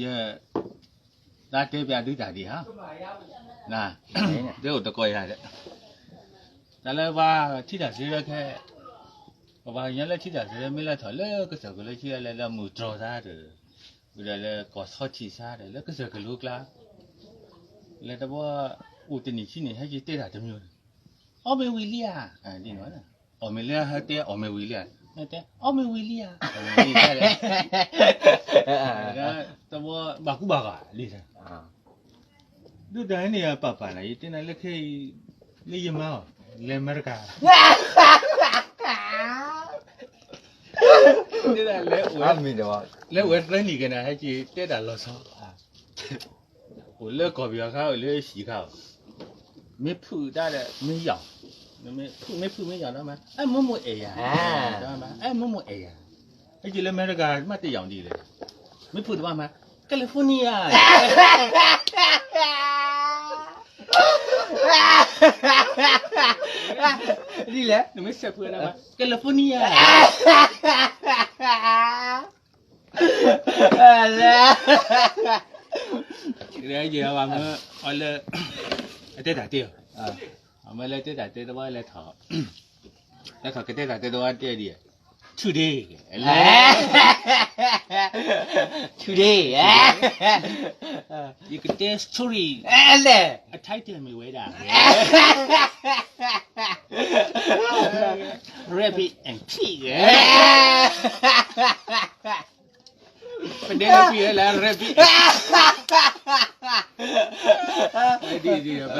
ယ သးတဲပျးဒုးတၢ်ဒံးဧါ, တဲအိၣ်တကိးယၤဒီး, တၢ်လၢပှၤထံၣ်တၢ်စ့လၢခဲ, ပှၤကညီလၢထံၣ်တၢ်စ့လၢမ့ၢ်လၢထီၣ်လၢကစၢၢ်ကလိဆံးလဲၣ် လၢမုၢ်တြီၤသါဒီး, ဝံၤဒီးလၢကီၢ်ဆီထံးသါဒီး လၢကစၢၢ်ကလိကျါ, လၢတဘျီအိၣ်တနံၣ်ဆံန့ၣ် ဟဲက့ၤတဲတၢ်တမံၤ, အီၣ်မ့ၢ်ဝံၤလံဧါ, အီၣ်မ့ၢ်လၢဟဲတဲအီၣ်မ့ၢ်ဝံၤလံဧါ, တဲအီၣ်မ့ၢ်ဝံၤလံဧါ, တဘျီဘၣ်ကူဘၣ်ဂာ်လံ, ဒုးတၢ်ဟဲန့ၣ်ပာ်ပာ်လၢ ယတဲနၤလၢခဲအံၤ, လၢယမါအီၤ, လဲၤအမဲရကၤ, တဲဒၣ်လဲၤ, လဲၤဝဲသၢနံၣ်က့ၤနၤ ဟဲက့ၤတဲတၢ်လီၤဆီ, အိၣ်လၢကီၢ်ပယီၤခါ အိၣ်လၢဟံၣ်ခါအီၤ, မ့ၢ်ဖုးတၢ်ဒီး မ့ၢ်ယီၤ, မ့ၢ်ဖုးမ့ၢ်ယီၤဒီးမး အဲၣ်မိၢ်မိၢ်အဲၣ်ယၤ, အဲၣ်မိၢ်မိၢ်အဲၣ်ယၤ, ဟဲက့ၤလၢအမဲရကၤ မ့ၢ်တယီၤဒ်လဲၣ်, မ့ၢ်ဖုးတဘၣ်မး California, ဒ်လဲၣ်, နမ့ၢ်စဲးဖုးနၤမး California, လဲၣ်, ယဲမၤမၢအီၤလၢ အတဲတၢ်တဲအီၤ, အမၢလၢတဲတၢ်တဲတဝါလဲၤထီၣ်, လဲၤထီၣ်ကတဲတၢ်တဲတဝါတဲဒ်, today, လဲၤ, today, ယကတဲ story, လဲၤ, အ title မ့ၢ်ဝဲဒၣ် Rabbit and Pig, ပဒဲလၢပံၤလၢ rabbit, ဒ်ဒ်ဘၣ်,